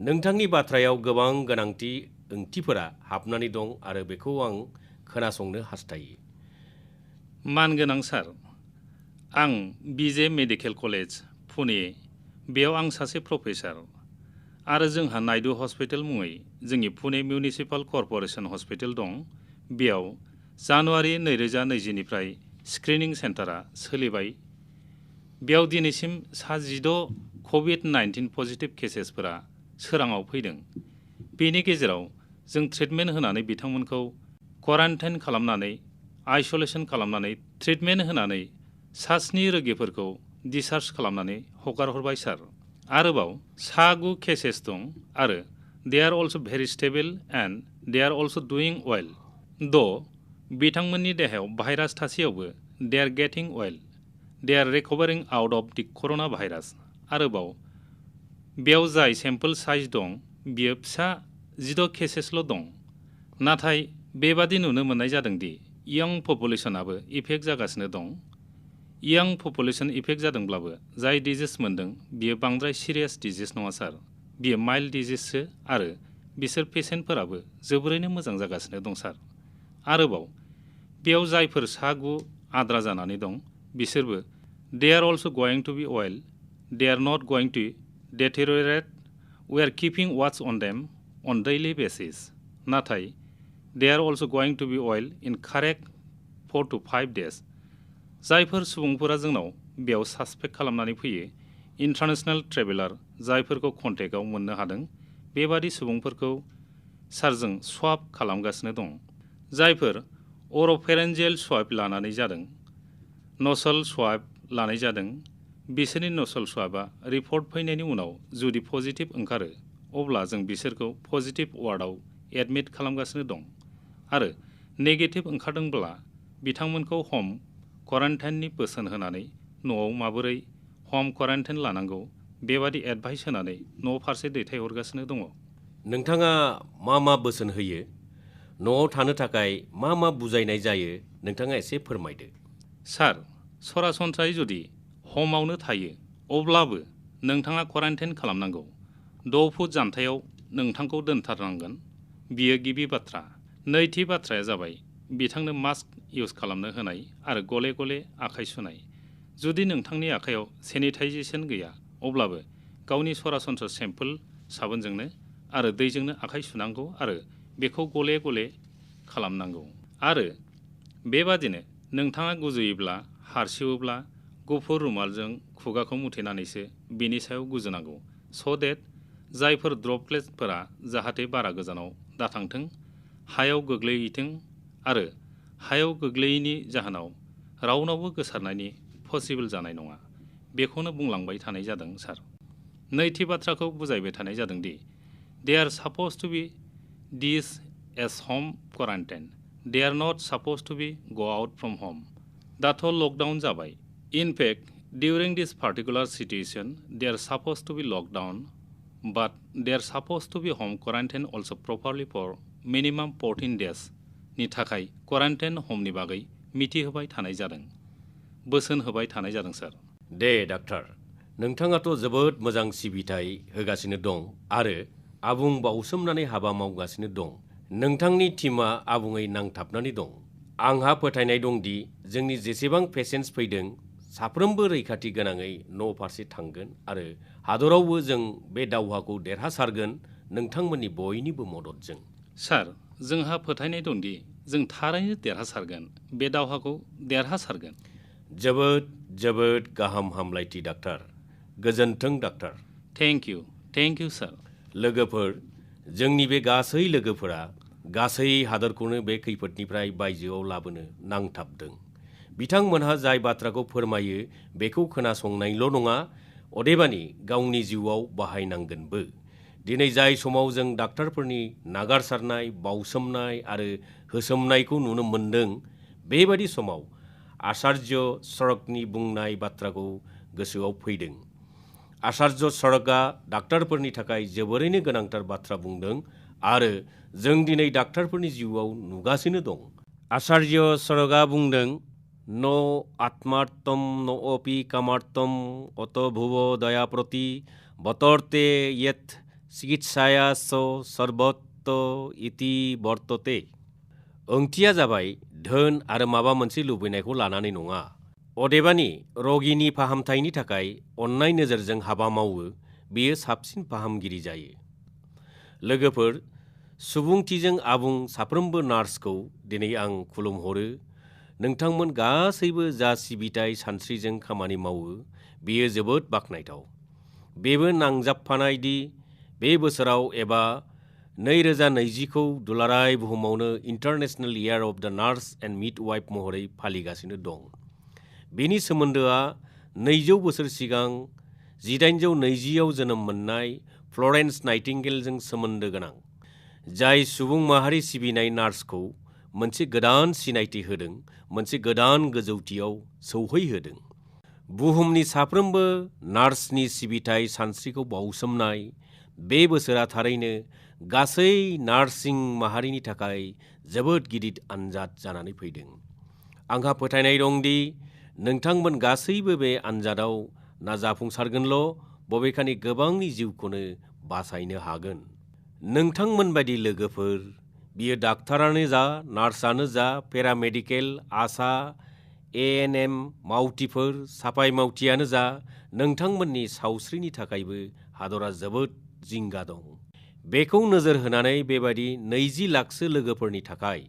नोंथांनि बाथ्रायाव गोबां गोनांथि ओंथिफोरा हाबनानै दं आरो बेखौ आं खोनासंनो हास्थायो। मानगोनां सार, आं BJ मेडिकेल कलेज, पुने, बेयाव आं सासे प्रफेसार आरो जोंहा नायडु हस्पिटाल मुङै जोंनि पुने मिउनिसिपाल कर्प'रेसन हस्पिटाल दं। बेयाव जानुवारि 2020निफ्राय स्क्रिनिं सेन्टारा सोलिबाय। बेयाव दिनैसिम 16 कभिड-19 पजिटिभ केसेसफोरा सोराङाव फैदों। बेनि गेजेराव जों ट्रिटमेन्ट होनानै बिथांमोनखौ क्वारान्टाइन खालामनानै, आइस'लेसन खालामनानै, ट्रिटमेन्ट होनानै 7 रोगिफोरखौ डिस्चार्ज खालामनानै हगार हरबाय सार। आरोबाव 9 केसेस दं आरो they are also' very stable and they are also' doing well. बिथांमोननि देहायाव भाइरास थासेयावबो they are getting well. They are recovering out of the corona virus. आरोबाव बेयाव जाय सेम्पोल साइज दं, बियो फिसा 16 केसेसल' दं। नाथाय बेबादि नुनो मोननाय जादों दि यं पपुलेसनाबो इफेक्ट जागासिनो दं। यं पपुलेसन इफेक्ट जादोंब्लाबो जाय डिजिज मोन्दों बियो बांद्राय सिरियास डिजिज नङा सार। बियो माइल्ड डिजिजसो आरो बिसोर पेसेन्टफोराबो जोबोरैनो मोजां जागासिनो दं सार। आरोबाव बेयाव जायफोर 9 आद्रा जानानै दं, बिसोरबो they are also' going to be well. They are not going to deteriorate. We are keeping watch on them. on daily basis. नाथाय they are also going to be oil in correct 4 to 5 days. जायफोर सुबुंफोरा जोंनाव बेयाव सासपेक्ट खालामनानै फैयो international traveller जायफोरखौ कन्टेक्टआव मोननो हादों बेबादि सुबुंफोरखौ सारजों स्वाब खालामगासिनो दं। जायफोर अर'फेरेन्जियेल स्वाब लानानै जादों नसल स्वाब लानाय जादों बिसोरनि नसल स्वाबा रिपर्ट फैनायनि उनाव जुदि पजिटिभ ओंखारो अब्ला जों बिसोरखौ पजिटिभ वार्डआव एडमिट खालामगासिनो दं आरो नेगेटिभ ओंखारदोंब्ला बिथांमोनखौ हम क्वारान्टाइननि बोसोन होनानै न'आव माबोरै हम क्वारान्टाइन लानांगौ बेबादि एडभाइस होनानै न' फारसे दैथायहरगासिनो दङ। नोंथाङा मा बोसोन होयो? न'आव थानो थाखाय मा बुजायनाय जायो नोंथाङा एसे फोरमायदो। सार, सरासनस्रायै जुदि हमावनो थायो अब्लाबो नोंथाङा क्वारान्टाइन खालामनांगौ। 6 फुट जानथायाव नोंथांखौ दोनथारनांगोन। बियो गिबि बाथ्रा। नैथि बाथ्राया जाबाय बिथांनो मास्क इउज खालामनो होनाय आरो गले गले आखाइ सुनाय। जुदि नोंथांनि आखायाव सेनिटाइजेसन गैया अब्लाबो गावनि सरासनस्रा सेम्पोल साबोनजोंनो आरो दैजोंनो आखाइ सुनांगौ आरो बेखौ गले गले खालामनांगौ। आरो बेबादिनो नोंथाङा गुजुयोब्ला हारसिवोब्ला गुफुर रुमालजों खुगाखौ मुथेनानैसो बिनि सायाव गुजुनांगौ स' देट जायफोर ड्रपलेट्सफोरा जाहाथे बारा गोजानाव दाथांथों हायाव गोग्लैहैथों आरो हायाव गोग्लैयैनि जाहोनाव रावनावबो गोसारनायनि पसिबोल जानाय नङा। बेखौनो बुंलांबाय थानाय जादों सार। नैथि बाथ्राखौ बुजायबाय थानाय जादों दि they are supposed to be this as home quarantine. They are not supposed to be go out from हम। दाथ' लकडाउन जाबाय। In fact, during this particular situation, they are supposed to be locked down, but they are supposed to be home quarantine also properly for minimum 14 days. नि थाखाय quarantine हमनि बागै मिथिहोबाय थानाय जादों, बोसोन होबाय थानाय जादों सार। दे डाक्टार, नोंथाङाथ' जोबोद मोजां सिबिथाय होगासिनो दं आरो आबुं बाउसोमनानै हाबा मावगासिनो दं। नोंथांनि टीमा आबुङै नांथाबनानै दं। आंहा फोथायनाय दंदि जोंनि जेसेबां पेसेन्ट्स फैदों साफ्रोमबो रैखाथि गोनाङै न' फारसे थांगोन आरो हादरावबो जों बे दावहाखौ देरहासारगोन नोंथांमोननि बयनिबो मददजों। सार, जोंहा फोथायनाय दंदि जों थारैनो देरहासारगोन, बे दावहाखौ देरहासारगोन। जोबोद गाहाम हामलायथि डाक्टार। गोजोन्थों डाक्टार। थेंक इउ सार। लोगोफोर, जोंनि बे गासै लोगोफोरा गासै हादरखौनो बे खैफोदनिफ्राय बायजोआव लाबोनो नांथाबदों। बिथांमोनहा जाय बाथ्राखौ फोरमायो बेखौ खोनासंनायल' नङा, अदेबानि गावनि जिउआव बाहायनांगोनबो। दिनै जाय समाव जों डाक्टारफोरनि नागारसारनाय, बाउसोमनाय आरो होसोमनायखौ नुनो मोन्दों, बेबादि समाव आचार्य चरकनि बुंनाय बाथ्राखौ गोसोआव फैदों। आचार्य चरकआ डाक्टारफोरनि थाखाय जोबोरैनो गोनांथार बाथ्रा बुंदों आरो जों दिनै डाक्टारफोरनि जिउआव नुगासिनो दं। आचार्य चरकआ बुंदों, न आत्मार्थम न अपि कामार्थम अत भुव दया प्रति बतर्ते यत् चिकित्साया सर्वत्र इति वर्तते। ओंथिया जाबाय धोन आरो माबा मोनसे लुबैनायखौ लानानै नङा, अदेबानि रगिनि फाहामथायनि थाखाय अननाय नोजोरजों हाबा मावो, बेयो साबसिन फाहामगिरि जायो। लोगोफोर, सुबुंथिजों आबुं साफ्रोमबो नार्सखौ दिनै आं खुलुमहरो। नोंथांमोन गासैबो जा सिबिथाय सानस्रिजों खामानि मावो बेयो जोबोद बाख्नायथाव। बेबो नांजाबफानाय दि बे बोसोराव एबा 2020खौ दुलाराय बुहुमावनो इन्टारनेशनेल इयार अफ द नार्स एन्ड मिडवाइफ महरै फालिगासिनो दं। बेनि सोमोन्दोआ 200 बोसोर सिगां 1820आव जोनोम मोननाय फ्लरेन्स नाइटिंगेलजों सोमोन्दो गोनां, जाय सुबुं माहारि सिबिनाय नार्सखौ मोनसे गोदान सिनायथि होदों, मोनसे गोदान गोजौथियाव सौहैहोदों। बुहुमनि साफ्रोमबो नार्सनि सिबिथाय सानस्रिखौ बाउसोमनाय बे बोसोरा थारैनो गासै नार्सिं माहारिनि थाखाय जोबोद गिदिर आनजाद जानानै फैदों। आंहा फोथायनाय दंदि नोंथांमोन गासैबो बे आनजादाव ना जाफुंसारगोनल', बबेखानि गोबांनि जिउखौनो बासायनो हागोन। नोंथांमोन बायदि लोगोफोर, बियो डाक्टारानो जा, नार्सआनो जा, पेरामेडिकेल, आशा, एएनएम मावथिफोर, साफाय मावथियानो जा, नोंथांमोननि सावस्रिनि थाखायबो हादरा जोबोद जिंगा दं। बेखौ नोजोर होनानै बेबादि 20 लाखसो लोगोफोरनि थाखाय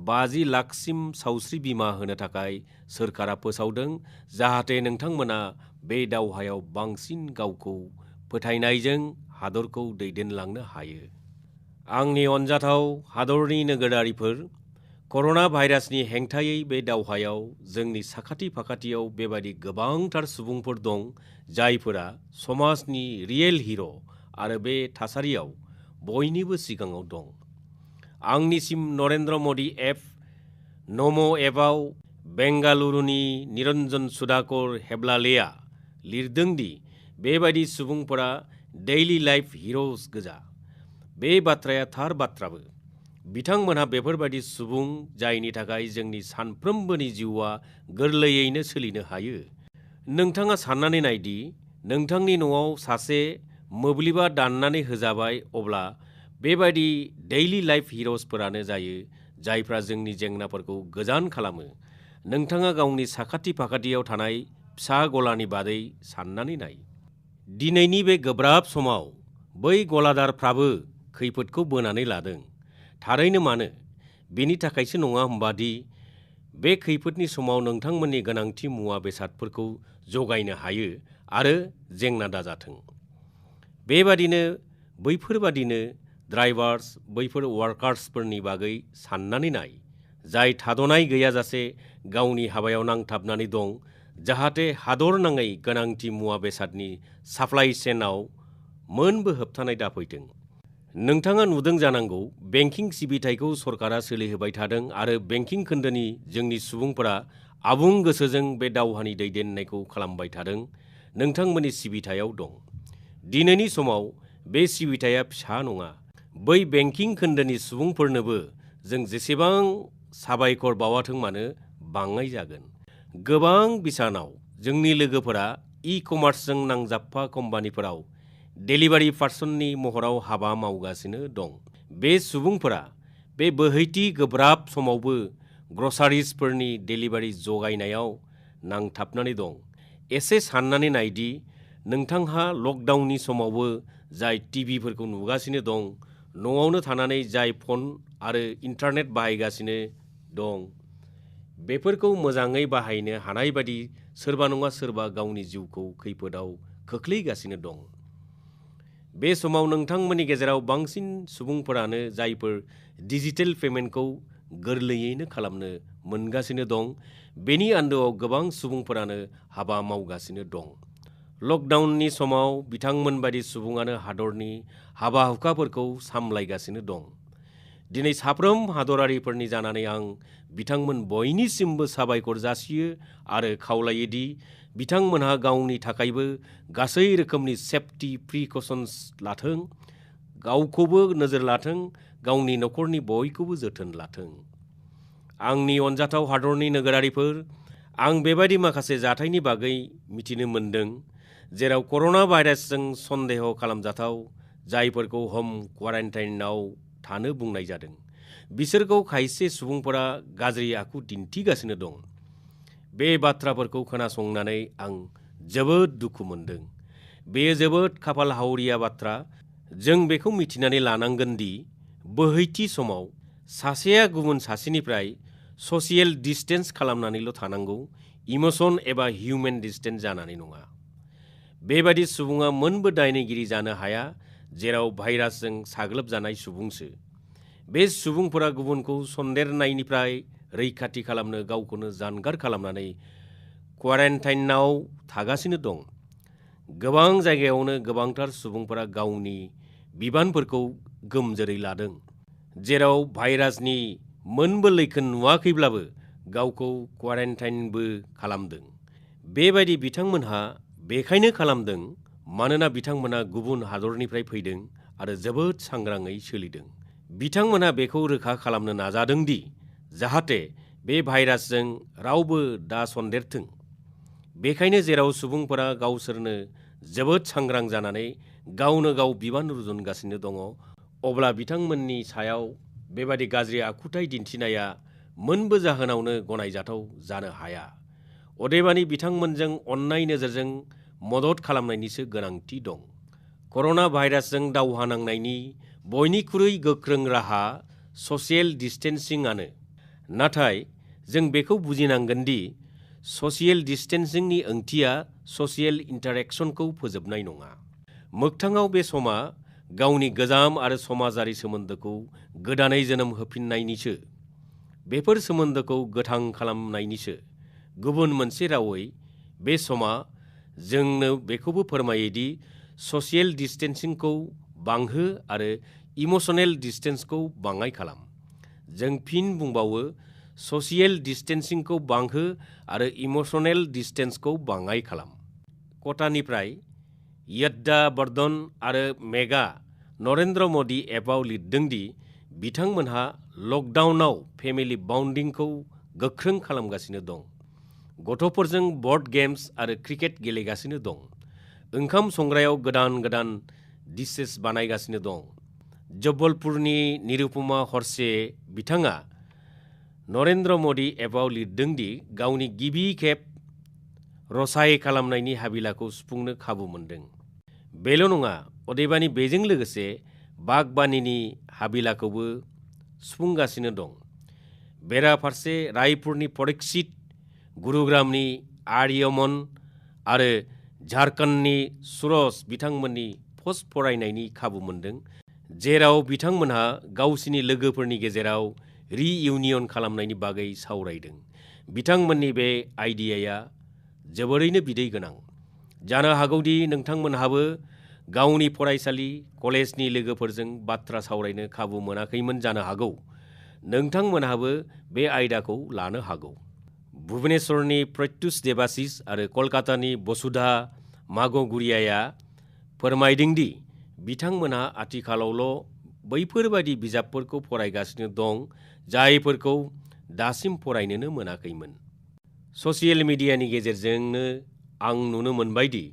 50 लाखसिम सावस्रि बीमा होनो थाखाय सोरखारा फोसावदों, जाहाथे नोंथांमोना बे दावहायाव बांसिन गावखौ फोथायनायजों हादरखौ दैदेनलांनो हायो। आंनि अनजाथाव हादरनि नोगोरारिफोर, कर'ना भाइरासनि हेंथायै बे दावहायाव जोंनि साखाथि फाखाथियाव बेबादि गोबांथार सुबुंफोर दं जायफोरा समाजनि रियेल हिर' आरो बे थासारियाव बयनिबो सिगाङाव दं। आंनिसिम नरेन्द्र मदि एप, नमो एपआव बेंगालुरुनि निरन्जन सुधाकर हेब्लालेआ लिरदों दि बेबादि सुबुंफोरा डेइलि लाइफ हिर'ज गोजा। बे बाथ्राया थार बाथ्राबो। बिथांमोनहा बेफोरबादि सुबुं जायनि थाखाय जोंनि सानफ्रोमबोनि जिउआ गोरलैयैनो सोलिनो हायो। नोंथाङा साननानै नायदि नोंथांनि न'आव सासे मोब्लिबा दाननानै होजाबाय, अब्ला बेबादि डेइलि लाइफ हिर'जफोरानो जायो जायफ्रा जोंनि जेंनाफोरखौ गोजान खालामो। नोंथाङा गावनि साखाथि फाखाथियाव थानाय फिसा गलानि बादै साननानै नाय। दिनैनि बे गोब्राब समाव बै गलादारफ्राबो खैफोदखौ बोनानै लादों। थारैनो मानो? बेनि थाखायसो नङा होमबा दि बे खैफोदनि समाव नोंथांमोननि गोनांथि मुवा बेसादफोरखौ जगायनो हायो आरो जेंना दाजाथों। बेबादिनो बैफोरबादिनो ड्राइभार्स, बैफोर वार्कार्सफोरनि बागै साननानै नाय, जाय थाद'नाय गैयाजासे गावनि हाबायाव नांथाबनानै दं, जाहाथे हादर नाङै गोनांथि मुवा बेसादनि साप्लाइ चेनआव मोनबो होबथानाय दाफैथों। नोंथाङा नुदों जानांगौ, बेंकिं सिबिथायखौ सरकारा सोलिहोबाय थादों आरो बेंकिं खोन्दोनि जोंनि सुबुंफोरा आबुं गोसोजों बे दावहानि दैदेननायखौ खालामबाय थादों। नोंथांमोननि सिबिथायाव दं। दिनैनि समाव बे सिबिथाया फिसा नङा। बै बेंकिं खोन्दोनि सुबुंफोरनोबो जों जेसेबां साबायखर बावाथों मानो बाङाय जागोन। गोबां बिसानाव जोंनि लोगोफोरा इ-कमार्सजों नांजाबफा कम्पानिफोराव डेलिभारि पार्सननि महराव हाबा मावगासिनो दं। बे सुबुंफोरा बे बोहैथि गोब्राब समावबो ग्रसारिसफोरनि डेलिभारि जगायनायाव नांथाबनानै दं। एसे साननानै नायदि नोंथांहा लकडाउननि समावबो जाय टिभिफोरखौ नुगासिनो दं, न'आवनो थानानै जाय फन आरो इन्टारनेट बाहायगासिनो दं, बेफोरखौ मोजाङै बाहायनो हानाय बादि सोरबा नङा सोरबा गावनि जिउखौ खैफोदाव खोख्लैगासिनो दं। बे समाव नोंथांमोननि गेजेराव बांसिन सुबुंफोरानो जायफोर डिजिटेल पेमेन्टखौ गोरलैयैनो खालामनो मोनगासिनो दं, बेनि आन्दोआव गोबां सुबुंफोरानो हाबा मावगासिनो दं। लकडाउननि समाव बिथांमोन बायदि सुबुङानो हादरनि हाबा हुखाफोरखौ सामलायगासिनो दं। दिनै साफ्रोम हादरारिफोरनि जानानै आं बिथांमोन बयनिसिमबो साबायखर जासियो आरो खावलायो दि बिथांमोनहा गावनि थाखायबो गासै रोखोमनि सेफटि प्रिकसन्स लाथों, गावखौबो नोजोर लाथों, गावनि न'खरनि बयखौबो जोथोन लाथों। आंनि अनजाथाव हादरनि नोगोरारिफोर, आं बेबायदि माखासे जाथायनि बागै मिथिनो मोन्दों जेराव कर'ना भाइरासजों सन्देह खालामजाथाव जायफोरखौ हम क्वारेन्टाइनआव थानो बुंनाय जादों, बिसोरखौ खायसे सुबुंफोरा गाज्रि आखु दिन्थिगासिनो दं। बे बाथ्राफोरखौ खोनासंनानै आं जोबोद दुखु मोनदों। बेयो जोबोद खाफाल हावरिया बाथ्रा। जों बेखौ मिथिनानै लानांगोन दि बोहैथि समाव सासेया गुबुन सासेनिफ्राय ससियेल डिस्टेन्स खालामनानैल' थानांगौ, इमोसन एबा हिउमेन डिस्टेन्स जानानै नङा। बेबादि सुबुङा मोनबो दायनिगिरि जानो हाया जेराव भाइरासजों साग्लोबजानाय सुबुंसो। बे सुबुंफोरा गुबुनखौ सन्देरनायनिफ्राय रैखाथि खालामनो गावखौनो जानगार खालामनानै क्वारेन्टाइनआव थागासिनो दं। गोबां जायगायावनो गोबांथार सुबुंफोरा गावनि बिबानफोरखौ गोमजोरै लादों, जेराव भाइरासनि मोनबो लैखोन नुवाखैब्लाबो गावखौ क्वारेन्टाइनबो खालामदों। बेबायदि बिथांमोनहा बेखायनो खालामदों मानोना बिथांमोना गुबुन हादरनिफ्राय फैदों आरो जोबोद सांग्राङै सोलिदों। बिथांमोना बेखौ रोखा खालामनो नाजादों दि जाहाथे बे भाइरासजों रावबो दा सन्देरथों। बेखायनो जेराव सुबुंफोरा गावसोरनो जोबोद सांग्रां जानानै गावनो गाव बिबान रुजुनगासिनो दङ, अब्ला बिथांमोननि सायाव बेबादि गाज्रि आखुथाय दिन्थिनाया मोनबो जाहोनावनो गनायजाथाव जानो हाया। अदेबानि बिथांमोनजों अननाय नोजोरजों मदद खालामनायनिसो गोनांथि दं। कर'ना भाइरासजों दावहा नांनायनि बयनिख्रुइ गोख्रों राहा ससियेल डिस्टेन्सिंआनो। नाथाय जों बेखौ बुजिनांगोन दि ससियेल डिस्टेन्सिंनि ओंथिया ससियेल इन्टारेक्सनखौ फोजोबनाय नङा। मोगथाङाव बे समा गावनि गोजाम आरो समाजारि सोमोन्दोखौ गोदानै जोनोम होफिननायनिसो, बेफोर सोमोन्दोखौ गोथां खालामनायनिसो। गुबुन मोनसे रावै बे समा जोंनो बेखौबो फोरमायो दि ससियेल डिस्टेन्सिंखौ बांहो आरो इमोशनेल डिस्टेन्सखौ बाङाइ खालाम। जों फिन बुंबावो, ससियेल डिस्टेन्सिंखौ बांहो आरो इमोशनेल डिस्टेन्सखौ बाङाइ खालाम। कटानिफ्राय यद्दा वर्धन आरो मेगा नरेन्द्र मदि एपआव लिरदों दि बिथांमोनहा लकडाउनाव फेमिलि बन्डिंखौ गोख्रों खालामगासिनो दं, गथ'फोरजों बर्ड गेम्स आरो क्रिकेट गेलेगासिनो दं, ओंखाम संग्रायाव गोदान गोदान डिशेस बानायगासिनो दं। जबलपुरनि निरुपमा हरसे बिथाङा नरेन्द्र मदि एपआव लिरदों दि गावनि गिबि खेब रसाय खालामनायनि हाबिलाखौ सुफुंनो खाबु मोनदों। बेल' नङा, अदेबानि बेजों लोगोसे बागबानीनि हाबिलाखौबो सुफुंगासिनो दं। बेराफारसे रायपुरनि परीक्षित, गुरुग्रामनि आर्यमन आरो झारखन्डनि सुरज बिथांमोननि पस्ट फरायनायनि खाबु मोनदों, जेराव बिथांमोनहा गावसिनि लोगोफोरनि गेजेराव रिइउनियन खालामनायनि बागै सावरायदों। बिथांमोननि बे आइडियाया जोबोरैनो बिदै गोनां। जानो हागौदि नोंथांमोनहाबो गावनि फरायसालि कलेजनि लोगोफोरजों बाथ्रा सावरायनो खाबु मोनाखैमोन जानो हागौ। नोंथांमोनहाबो बे आयदाखौ लानो हागौ। भुबनेश्वरनि प्रत्युष देबाशिष आरो कलकातानि बसुधा मागुरियाया फोरमायदों दि बिथांमोनहा आथिखालावल' बैफोरबादि बिजाबफोरखौ फरायगासिनो दं जायफोरखौ दासिम फरायनोनो मोनाखैमोन। ससियेल मिडियानि गेजेरजोंनो आं नुनो मोनबायदि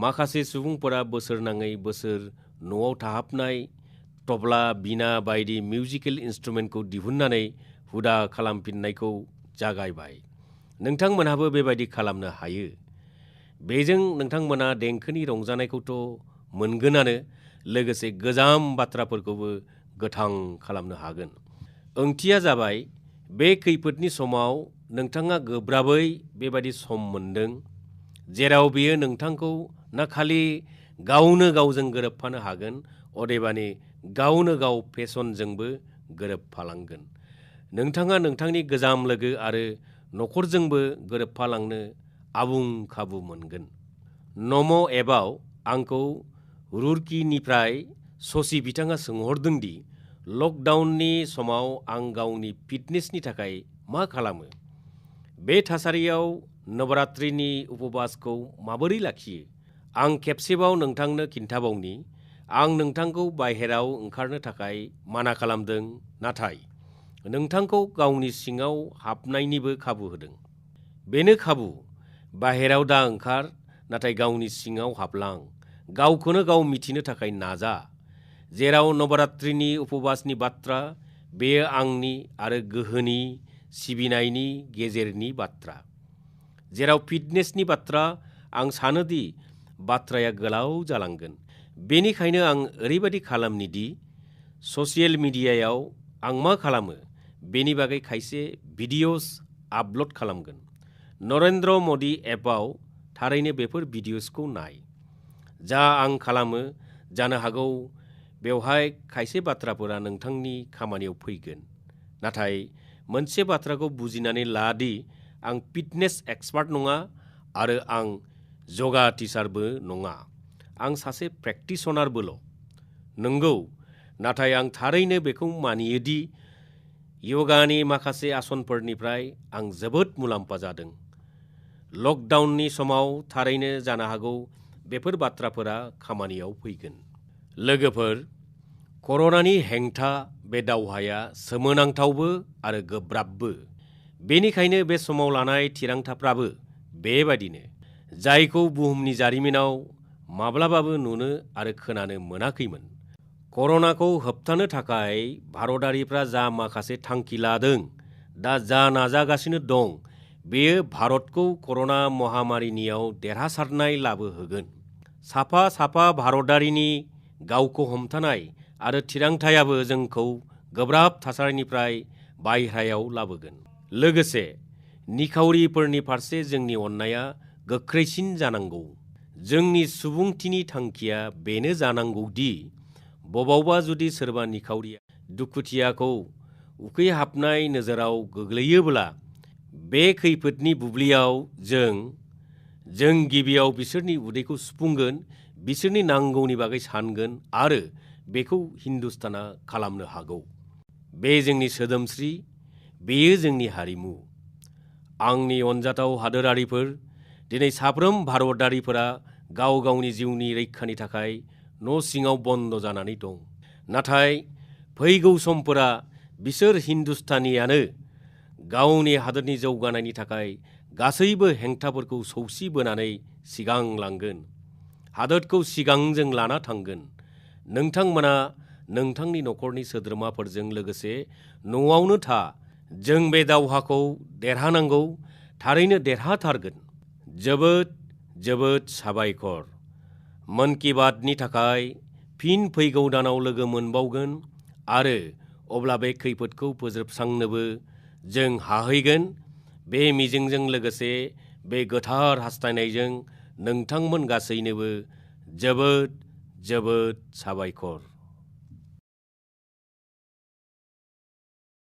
माखासे सुबुंफोरा बोसोरनाङै बोसोर न'आव थाहाबनाय तबला, बीना बायदि मिउजिकेल इन्स्ट्रुमेन्टखौ दिहुननानै हुदा खालामफिननायखौ जागायबाय। नोंथांमोनहाबो बेबायदि खालामनो हायो। बेजों नोंथांमोना देंखोनि रंजानायखौथ' मोनगोनानो, लोगोसे गोजाम बाथ्राफोरखौबो गोथां खालामनो हागोन। ओंथिया जाबाय, बे खैफोदनि समाव नोंथाङा गोब्राबै बेबादि सम मोनदों, जेराव बेयो नोंथांखौ ना खालि गावनो गावजों गोरोबफानो हागोन, अदेबानि गावनो गाव फेशनजोंबो गोरोबफालांगोन। नोंथाङा नोंथांनि गोजाम लोगो आरो नखरजोंबो गोरोबफालांनो आबुं खाबु मोनगोन। नमो एपआव आंखौ रुड़कीनिफ्राय शशि बिथाङा सोंहरदों दि लकडाउननि समाव आं गावनि फिटनेसनि थाखाय मा खालामो। बे थासारियाव नवरात्रिनि उपबासखौ माबोरै लाखियो। आं खेबसेबाव नोंथांनो खिन्थाबावनि, आं नोंथांखौ बाहेराव ओंखारनो थाखाय माना खालामदों, नाथाय नोंथांखौ गावनि सिङाव हाबनायनिबो खाबु होदों। बेनो खाबु। बाहेराव दा ओंखार, नाथाय गावनि सिङाव हाबलां। गावखौनो गाव मिथिनो थाखाय नाजा। जेराव नवरात्रिनि उपबासनि बाथ्रा, बेयो आंनि आरो गोहोनि सिबिनायनि गेजेरनि बाथ्रा। जेराव फिटनेसनि बाथ्रा, आं सानोदि बाथ्राया गोलाव जालांगोन। बेनिखायनो आं ओरैबायदि खालामनि दि ससियेल मिडियायाव आं मा खालामो बेनि बागै खायसे भिडिअस आपल'ड खालामगोन। नरेन्द्र मदि एपआव थारैनो बेफोर भिडिअसखौ नाय। जा आं खालामो, जानो हागौ बेवहाय खायसे बाथ्राफोरा नोंथांनि खामानियाव फैगोन। नाथाय मोनसे बाथ्राखौ बुजिनानै ला दि आं फिटनेस एक्सपार्ट नङा आरो आं यगा टिचारबो नङा। आं सासे प्रेक्टिशनारबोल'। नंगौ, नाथाय आं थारैनो बेखौ मानियो दि यगानि माखासे आसनफोरनिफ्राय आं जोबोद मुलाम्फा जादों। लकडाउननि समाव थारैनो जानो हागौ बेफोर बाथ्राफोरा खामानियाव फैगोन। लोगोफोर, कर'नानि हेंथा बे दावहाया सोमोनांथावबो आरो गोब्राबबो। बेनिखायनो बे समाव लानाय थिरांथाफ्राबो बेबादिनो, जायखौ बुहुमनि जारिमिनाव माब्लाबाबो नुनो आरो खोनानो मोनाखैमोन। कर'नाखौ होबथानो थाखाय भारतारिफ्रा जा माखासे थांखि लादों, दा जा नाजागासिनो दं, बेयो भारतखौ कर'ना महामारिनियाव देरहासारनाय लाबोहोगोन। साफा साफा भारतारिनि गावखौ हमथानाय आरो थिरांथायाबो जोंखौ गोब्राब थासारिनिफ्राय बायह्रायाव लाबोगोन। लोगोसे निखावरिफोरनि फारसे जोंनि अननाया गोख्रैसिन जानांगौ। जोंनि सुबुंथिनि थांखिया बेनो जानांगौ दि बबावबा जुदि सोरबा निखावरिया दुखुथियाखौ उखैहाबनाय नोजोराव गोग्लैयोब्ला बे खैफोदनि बुब्लियाव जों गिबियाव बिसोरनि उदैखौ सुफुंगोन, बिसोरनि नांगौनि बागै सानगोन आरो बेखौ हिन्दुस्ताना खालामनो हागौ। बे जोंनि सोदोमस्रि, बेयो जोंनि हारिमु। आंनि अनजाथाव हादोरारिफोर, दिनै साफ्रोम भारतारिफोरा गाव गावनि जिउनि रैखानि थाखाय न' सिङाव बन्द जानानै दं। नाथाय फैगौ समफोरा बिसोर हिन्दुस्तानियानो गावनि हादोरनि जौगानायनि थाखाय गासैबो हेंथाफोरखौ सौसिबोनानै सिगांलांगोन, हादोरखौ सिगांजों लाना थांगोन। नोंथांमोना नोंथांनि न'खरनि सोद्रोमाफोरजों लोगोसे न'आवनो था। जों बे दावहाखौ देरहानांगौ, थारैनो देरहाथारगोन। जोबोद जोबोद साबायखर। मन की बातनि थाखाय फिन फैगौ दानाव लोगो मोनबावगोन आरो अब्ला बे खैफोदखौ फोजोबस्रांनोबो जों हाहैगोन। बे मिजिंजों लोगोसे बे गोथार हास्थायनायजों नोंथांमोन गासैनोबो जोबोद जोबोद साबायखर।